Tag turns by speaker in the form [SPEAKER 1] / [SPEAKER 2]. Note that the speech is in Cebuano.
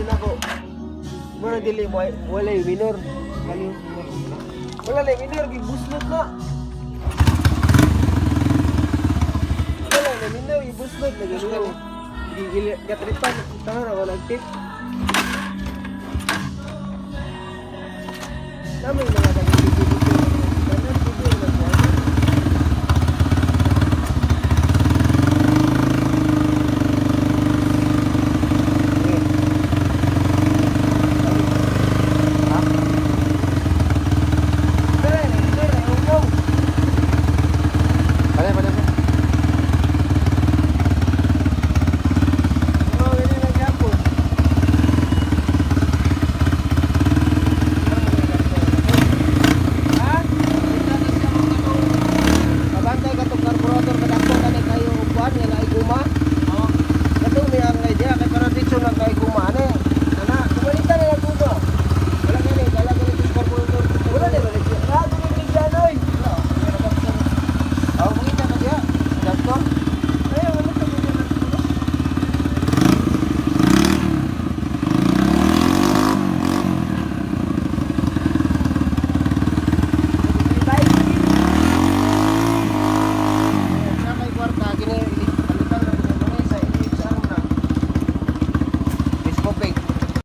[SPEAKER 1] ni nako. Mura dili walay winner. Wala lay winner, gibuslot na. Wala na winner, gibuslot na gani. Gigil gatripan, tanga ra wala tip. Dami mga.